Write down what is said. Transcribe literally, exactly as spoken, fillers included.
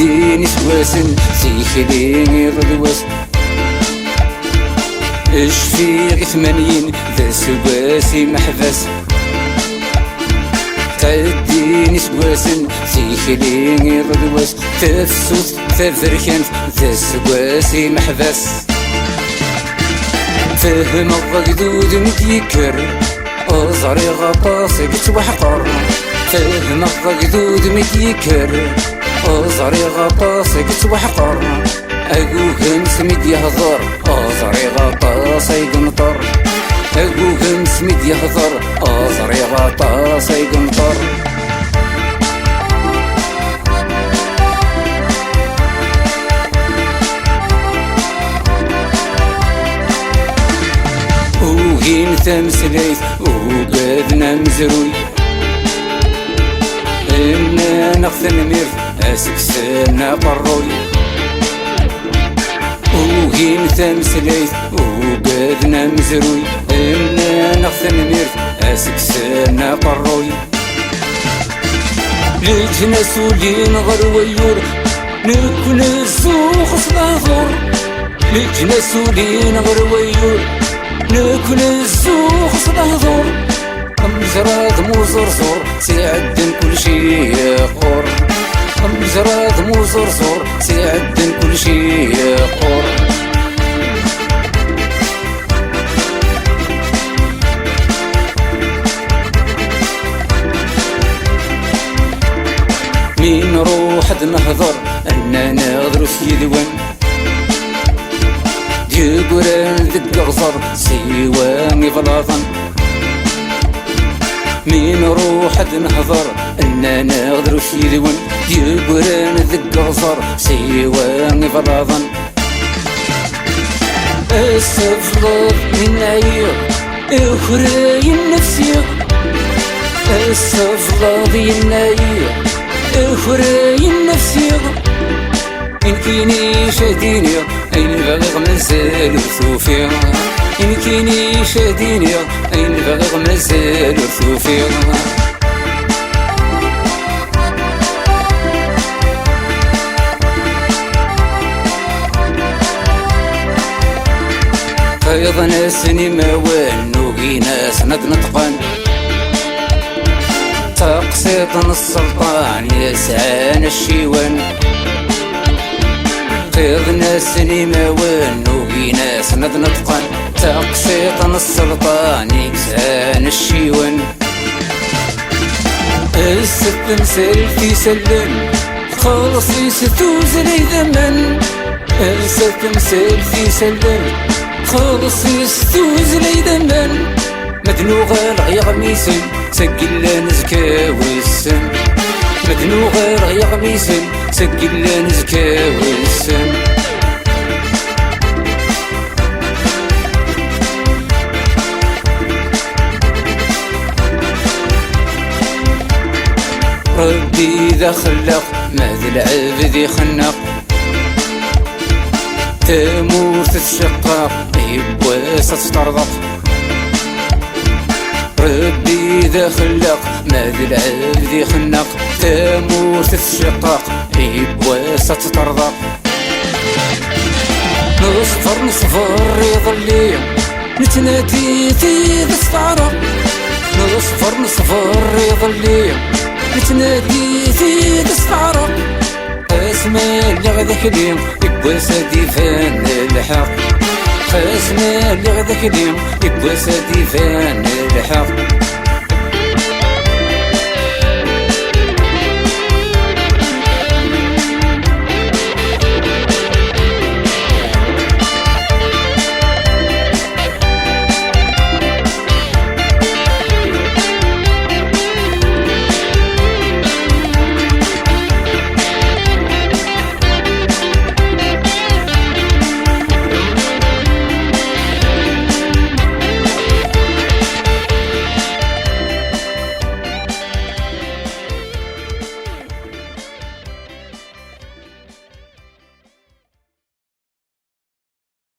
Tin iseggasen, tikli iḍ d wass. Cfiɣ i tmanyin, d aseggas imeḥbas. Ttɛeddin iseggasen, tikli iḍ d wass. Tafsut taberkant, d aseggas imeḥbas. Fehmeɣ agdud mi d-yekker, ẓriɣ aṭas i yettwaḥqer. Fehmeɣ agdud mi d-yekker, ẓriɣ aṭas i yettwaḥqer. Agugem s mi d-yehḍer, ẓriɣ aṭas ay yenṭer. Agugem s mi d-yehḍer, ẓriɣ aṭas ay yenṭer. Ugin tameslayt, ugaden amezruy. Nnan-aɣ tanemmirt, aseksen aqerruy. Ugin tameslayt, ugaden amezruy. Nnan-aɣ tanemmirt, aseksen aqerruy. Leǧnas ulin ɣer wayyur, nekk nezzux s lehdur. Leǧnas ulin ɣer wayyur, nekk nezzux s lehdur. Amezrad muẓerẓur, s iɛedden kulci yeqqur. Amezrad muẓerẓur, s iɛedden kulci yeqqur. Mi nruḥ ad nehḍer, nnan-aɣ drus yid-wen. Ddegran deg uɣẓer, siwa iblaḍen. Mi nruḥ ad nehḍer, nnan-aɣ drus yid-wen. Ddegran deg uɣẓer, siwa iblaḍen. Asebleḍ yenna-yi, ukrayen nefsiɣ. Asebleḍ yenna-yi, ukrayen nefsiɣ. Nekkini ad iniɣ ayen bɣiɣ, mazal ur tufiɣ. Nekkini ad iniɣ ayen bɣiɣ, mazal ur tufiɣ. Qiḍen-asen imawen, ugin-asen ad neṭqen. Taqsiṭ n sselṭan yesɛan acciwen. Qiḍen-asen imawen, ugin-asen ad neṭqen. Taqsiṭ n sselṭan yesɛan acciwen. Ass-a tamsalt isallen, xelṣ-is tuzla idammen. Ass-a tamsalt isallen, xelṣ-is tuzla idammen. Ma d-nuɣal ɣer yiɣmisen, seg llan zkawissen. Ma d-nuɣal ɣer yiɣmisen, seg llan zkawissen. Rebbi d axellaq, ma d lɛebd ixenneq. Tamurt tceqqaq, yiwwas ad teṭṭerḍeq. Rebbi d axellaq, ma d lɛebd ixenneq. Tamurt tceqqaq, yiwwas ad teṭṭerḍeq. Neṣber, neṣber iḍelli, nettnadi tidet teɛreq. Neṣber, neṣber iḍelli, nettnadi tidet teɛreq. Asmi lliɣ d akli, yiwwas ad d-iban lḥeqq. Asmi lliɣ d akli, yiwwas ad d-iban lḥeqq.